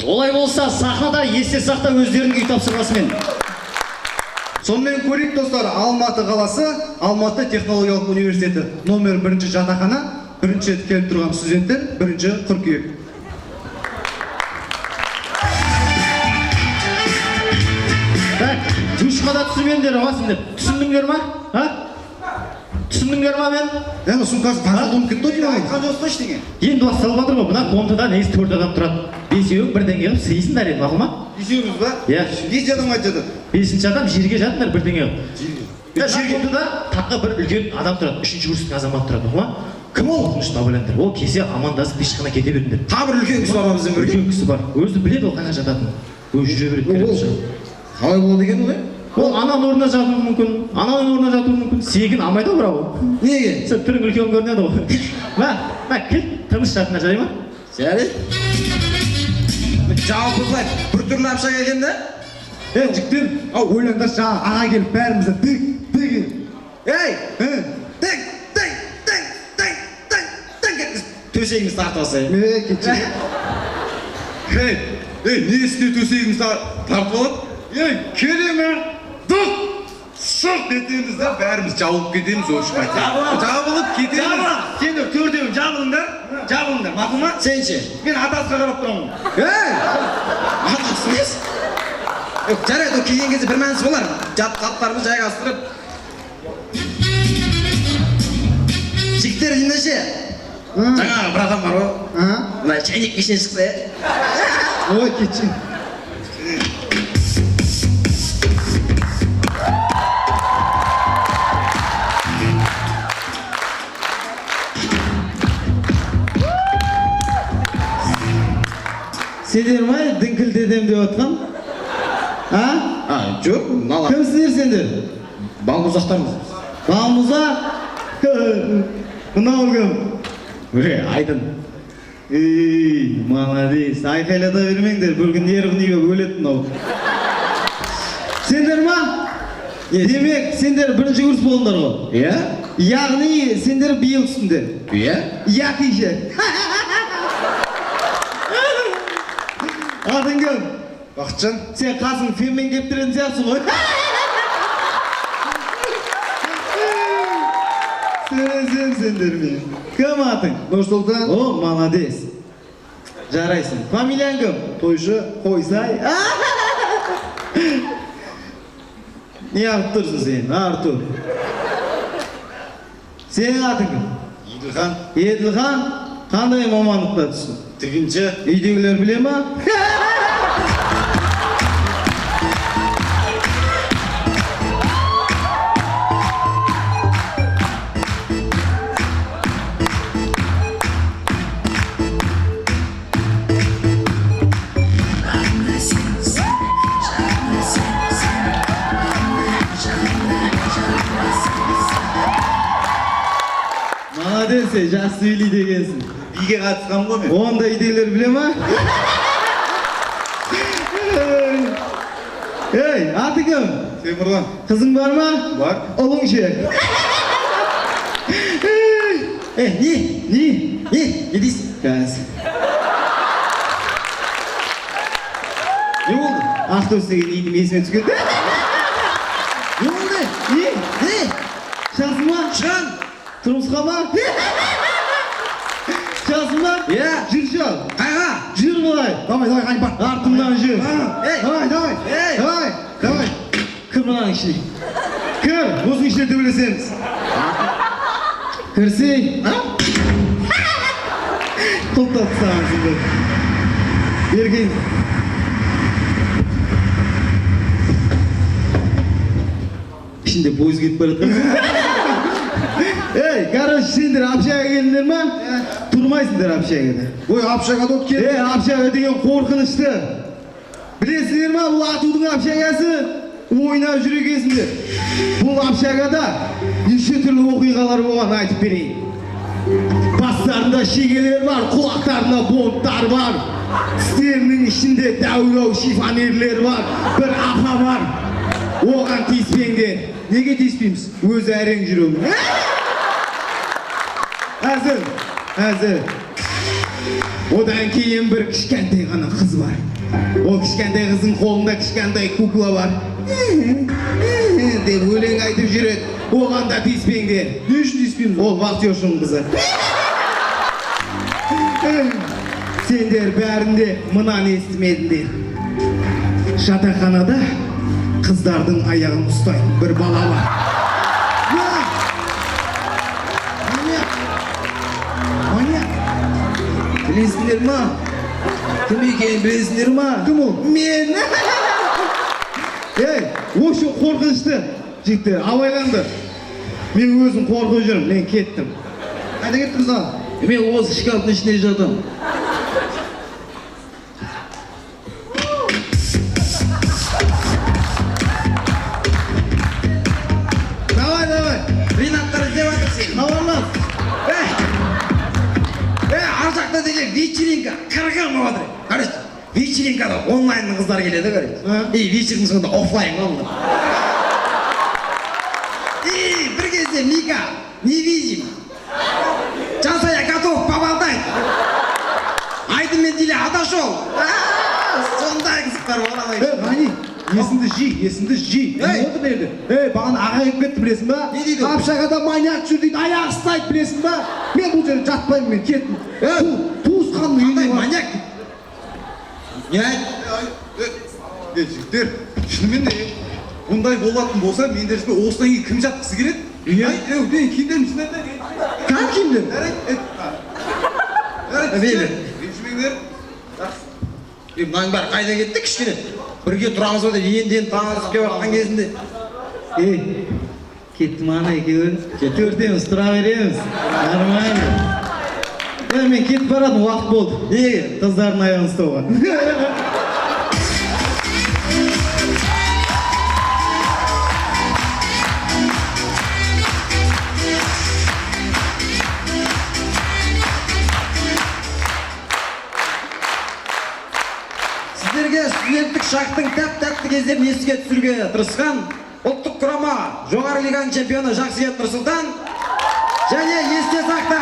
Олай болса, сахнада есте сақта өздерінің үй тапсырмасымен. Сонымен, көрейік, достар. Алматы қаласы, Алматы технологиялық университеті, номер бірінші жатақхана, бірінші рет келіп тұрған студенттер, 1 қыркүйек. Так, душқа да түсірмеңдер, а, сендер. Түсіндіңдер ма? А? Түсіндіңдер ма мен? Енді сумкасы таңқалып кетті ғой деймін. Айтқан жоқсың ғой ештеңе. Енді басталып жатыр ғой. Мына комнатада негізі төрт адам тұрады. Бесеуің бірдеңе қылып сыйсыңдар енді, мақұл ма? Бесеуміз ба? Иә. Бес адам қайда жатады? Бесінші адам жерге жатыңдар бірдеңе қылып. Жерге. Комнатада тағы бір үлкен адам тұрады, үшінші курстың азаматы тұрады, мақұл ма? Кім ол? Қорқынышты абайлаңдар. Ол келсе, амандасып, ешқана кете беріңдер. Тағы бір үлкен кісі бар ма бізден бірге? Үлкен кісі бар, өзі біледі ол қайда жататынын, өзі жүре береді, кіріп Ол шығып. қалай болады екен ол, е? Ол ананың орнына жатуы мүмкін, ананың орнына жатуы мүмкін. Сегін алмайды ғой бірақ ол. Неге? Сен түрің үлкен көрінеді ғой. Мә, мә, кілт тыныш жатыңдар, жарай ма? Жарайды. Жалпы былай бір түрлі общага екен да. Е, жігіттер, ау, ойлаңдаршы, жаңа аға келіп бәрімізді дік дік. Ей! Е, Тик, тик, тик, тик, тик, тик еткізіп төсегімізді тартып алса. Ме, кетші. Ей, ей, несіне төсегімізді тартып алады? Ей, келе ме? Дық! Шық етеміз да, бәріміз жабылып кетеміз, в общем айтайын. Жабылып кетеміз. Сендер төртеуің жабылыңдар, жабылыңдар, мақұл ма? Сен ше? Мен атасына қарап тұрамын. Ей! Атасы несі? Е, жарайды, ол келген кезде бір мәнісі болар. Заттарымызды жайғастырып. Жігіттер, ендеше. Жаңағы бір адам бар ғой. А? Мына шәйнек ішінен шықса, е? Ой, кетші. Сендер ма діңкілдетем деп отқан? А? А, жоқ, мыналар. Кімсіңдер сендер? Балмұздақтармыз. Балмұздақ? Мынау кім? Е, Айдын. Ей, молодец. Айқайлата бермеңдер, бір күн нервный болып өледі мынау. Сендер ма? Демек, сендер бірінші курс болдыңдар ғой? Иә? Яғни, сендер биыл түстіңдер. Иә? Яки ше. Атың кім? Бақытжан. Сен қасың фенмен кептіретін сияқтысың ғой. Сөйлесем сендермен. Кім атың? Нұрсұлтан. О, молодец. Жарайсың. Фамилияң кім? Тойшы. Қойсай. Не қылып тұрсың сен, Артур? Сенің атың кім? Еділхан. Еділхан, қандай мамандықта түстің? Тігінші. Үйдегілер біле ма? Молодец, ей, жақсы сөйлейді екенсің. Биге қатысқанмын ғой мен. Онда үйдегілер біле ма? Ей, аты кім? Темірлан. Қызың бар ма? Бар. Ұлың ше? Е, не? Не? Не? Не дейсің? Қазір. Не болды? Ақтөс деген итім есіме түскен. Не болды? Не? Не? Шығасың ба? Шығам. Тұрмысқа ма? Шығасың ба? Иә. Жүр, шал. Қайға? Жүр былай. Давай, давай, қане, бар. Артымнан жүр. Ей! Давай, давай. Ей! Давай, давай. Кір мынаның ішіне. Кір, осының ішіне төбелесеміз. Кірсей. Құлыптап тастағансың. Берген. Ішінде пойыз кетіп бара жатқан. Ей, короче, сендер общаға келдіңдер ма? Тұрмайсыңдар общагада. Ой, общагада от кел. Ей, общага деген қорқынышты. Білесіңдер ма, бұл атудың общагасы, ойнап жүр екенсіңдер. Бұл общагада неше түрлі оқиғалар болған, айтып берейін. Бастарында шегелер бар, құлақтарында бонттар бар. Тістерінің ішінде дәу-дәу шифонерлер бар. Бір апа бар. Оған тиіспеңдер. Неге тиіспейміз? Өзі әрең жүремін. Әзір, әзір. Одан кейін бір кішкентай ғана қыз бар. Ол кішкентай қыздың қолында кішкентай кукла бар. Деп өлең айтып жүреді. Оған да тиіспеңдер. Не үшін тиіспейміз? Ол вахтершының қызы. Сендер бәрінде мынаны естімедіңдер. Жатақханада қыздардың аяғын ұстайтын бір бала бар. Маньяк! Маньяк! Білесіңдер ма? Кім екенін білесіңдер ма? Кім ол? Мен. Ей, очень қорқынышты жігіттер, абайлаңдар. Мен өзім қорқып жүрмін, мен кеттім. Қайда кеттіңіз, аға? Мен осы шкафтың ішінде жатамын. Давай, давай, Ринаттар іздеп жатыр сені. хабарлас. Ей! Ей, ар жақта деген вечеринка қырғын болып жатыр. Короче, вечеринкада онлайнның қыздары келеді, короче. А? И вечердің соңында офлайн ғой бұлар. И бір кезде Мика невидим. Жансая готов поболтать. Айдын мен Диля отошел. А, сондай қызықтар бар ана. Ей, Ғани, есіңді жи, есіңді жи. Ей! Не болды мына жерде? Ей, бағана аға келіп кетті, білесің ба? Не дейді ол? Общагада маньяк жүр дейді, аяқ ұстайды, білесің ба? Мен бұл жерде жатпаймын, мен кеттім. Туысқанның үйіне Қандай барып- маньяк? Не айт? Е, жігіттер, шынымен де бұндай болатын болса, мен де осыдан кейін кім жатқысы келеді? Иә. Ай, е, мен киімдерімді жинайын да. Кән киімдер? Жарайды, е, а. Жарайды, Мейлі. ренжімеңдер. Е, мынаның бәрі қайда кетті кішкене? Бірге тұрамыз ба деп енді енді танысып келіп жатқан кезінде. Ей, кетті ма ана екеуі? Төртеуміз тұра береміз. Нормально. Е, мен кетіп баратын уақыт болды. Неге? Қыздардың аяғын ұстауға. Сіздерге студенттік шақтың тәп-тәтті кездерін еске түсіруге тырысқан ұлттық құрама жоғары лиганың чемпионы Жақсыет Нұрсұлтан және есте сақтаған